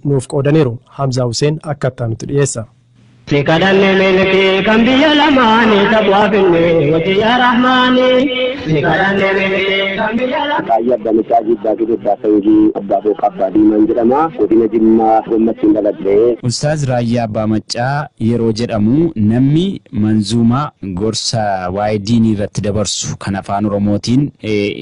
Nuuf qoodaniiru. Hamzaa Huseen akka itti aanutti dhiyeessa. Si kadhanne milkii kan biyya lamaanii taqwaa finne wajji yaa rahmaanii. Si kadhanne milkii kan biyya lamaanii. Raayyaa Abbaa Macaa Jibbaa Gidibbaa Sangii Abbaa Booqa Abbaa Diimaan jedhama. Godina Jimmaa Gommattiin dhaladhe. Ustaaz Raayyaa Abbaa Maccaa yeroo jedhamu, namni manzuumaa gorsa waa'ee diinii irratti dabarsu kan Afaan Oromootiin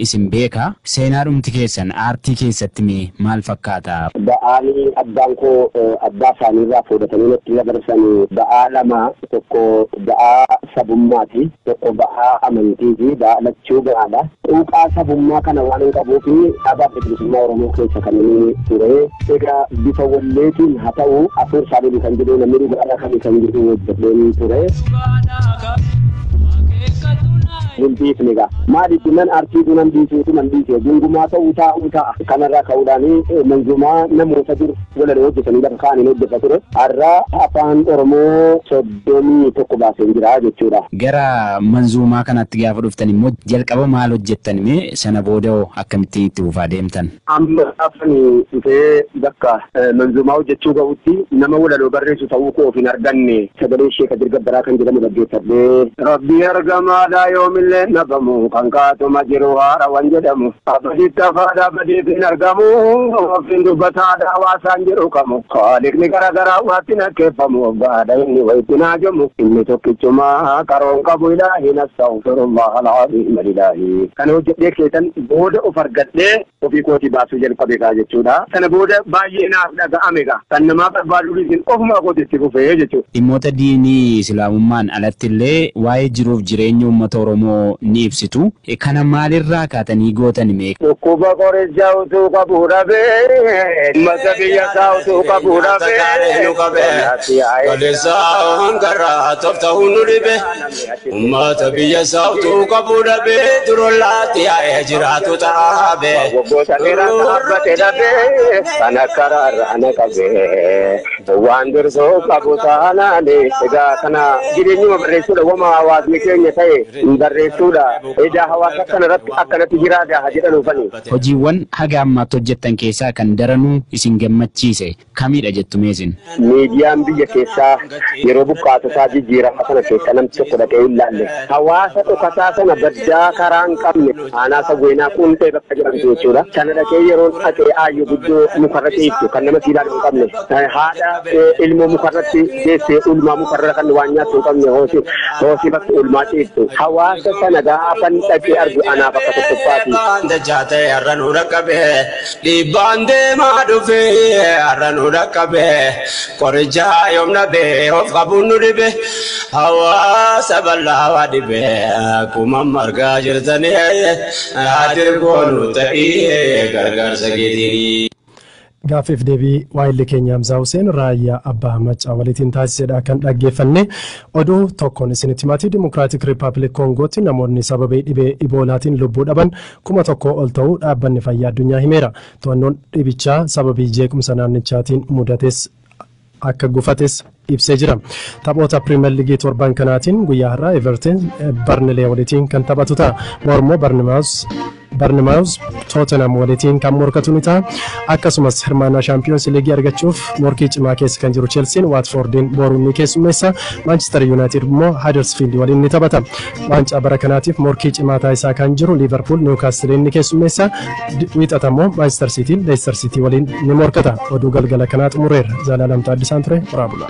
isin beeka. Seenaadhumti keessan aartii keessatti mee maal fakkaata? Ba'aan abbaan koo abbaa isaaniirraa fuudhatanii natti dabarsan ba'aa lama: tokko ba'aa sabummaati, tokko ba'aa amantiiti. Ba'aa lachuu ba'aadha. Quuqaa sabummaa kana waan hin qabuuf dhaaba Bilisummaa Oromoo keessa kan inni ture. Egaa bifa walleetiin haa ta'u, afur saalii kan jedhu, namni dhugaadhaa kan jedhu hojjedheen ture. Hin dhiifne egaa. Maaliif nan artiitu nan dhiisuutu nan dhiise, gungumaa ta'uu taa'uu ta'a. Kanarraa ka'uudhaan manzumaa namoota dur walaloo hojjetanii lafa kaa'anii hojjeta ture. Har'a Afaan Oromoo 31 baaseen jira jechuudha. Gara manzuumaa kanatti gaafa dhuftan immoo jalqaba maal hojjettan mee, sana booda hoo akkamittiin itti fufaa deemtan? Amma gaafani dhufee bakka manzuumaa hojjechuu gahutti nama walaloo barreessu ta'uu koo of hin arganne. Sagalee ishee Kadir Gabbaraa kan jedhamu dhaggeeffadhee. Rabbii argamaadhaa, yoomillee nabamu, kan kaatuma jiru haarawan jedhamu. Abaditti afaadhaa badiif hin argamu, ofiin dubbataadha hawaasaan jedhu kamu. Khaliqni garaagaraa waatti nakkeeffamu, waggaadha inni wayitti naajamu. Inni tokkichumaa qaroon qabu, ilaahi nastaghfirullah al-azim ilaahi. Kana hojjedhee keessan booda of argadhee ofii kootii baasuu jalqabe gaa jechuudha. Sana booda baay'ee naaf dhaga'ame gaa. Kan namaa barbaadu dhiisin ofuma kootitti fufee jechuudha. Dhimmoota diinii Islaamummaan alatti illee waa'ee jiruuf jireenya uummata Oromoo ni ibsitu. Kana maalirraa kaatanii gootan mee? Dhukkuba qorichaa utuu qabu dhabee, uummata biyya isaa utuu qabu dhabee. Kaleessaan karaa toftaa'uun nu dhibe, uummata biyya isaa utuu qabu dhabee, durollaatti yaa'ee jiraatu xaabe. Waggoota dheeraa dhaabbate dhabee, kan akka raarraana qabee, waan dursoo qabu taanaani. Egaa kana jireenyuma barreessuudha, wama hawaasni keenya ta'e barreessuudha. Edaa hawaasa kana irratti akkanatti jiraata haa jedhanuufani. Hojiiwwan haga ammaatti hojjettan keessaa kan daranuu isin gammachiise kamidha jettu meesin? Miidiyaan biyya keessaa yeroo buqqaatotaa jijjiirama sana keessa namni tokko dhaqee hin laalle. Hawaasa dhokataa sana baddaa karaa hin qabne, aanaa Sagweenaa Quuntee bakka jedhamtu jechuudha. Sana dhaqee yeroo dhaqee aayyoo guddoo mukarra ciiftu kan nama siilaalu hin qabne. Haadha ilmoo mukarratti geessee ulmaa mukarra kan waan nyaattu hin qabne hoosii bakka ulmaa ciiftu. Hawaasa sana gaafan dhaqee argu anaaf akka tokkoffaati. Dachaa ta'e har'a nu dhaqqabe, dhiibbaan deemaa dhufe har'a nu dhaqqabe, qoricha yoomna bee of qabuun nu dhibe, hawaasa bal'aa waa dhibe, akkuma margaa jirtanii adirgoonu ta'ii gargaarsa keetiin. Gaaffiif deebii waayilli keenya Hamzaa Hussein Raayyaa Abbaa Maccaa waliitiin taasisedha kan dhaggeeffanne. Oduu tokkoon isinitti himatii, Dimokiraatik Rippaabilik Koongootti namoonni sababii dhibee Iboolaatiin lubbuu dhaban 1000 ol ta'uu Dhaabbanni Fayyaa Addunyaa himeera. To'annoon dhibichaa sababii jeequmsa naannichaatiin mudates akka gufates ibsee jira. Taphoota Pirimeer Liigii torban kanaatiin guyyaa har'aa Everton Barnilee waliitiin kan taphatu ta'a. Mormoo Barnimaawus Tottenham waliitiin kan morkatu ni ta'a. Akkasumas hirmaannaa Shaampiyoons Liigii argachuuf morkii cimaa keessa kan jiru Chelsiin Waatfoordiin boruun ni keessummeessa. Manchester United immoo Huddersfield waliin ni taphata. Waancaa bara kanaatiif morkii cimaa taasisaa kan jiru Liverpool Newcastle ni keessummeessa. Wiixata immoo Manchester City Leicester City waliin ni morkata. Oduu galgala kanaa xumureera. Zalaalam Taaddisaan ture. Horaa bulaa.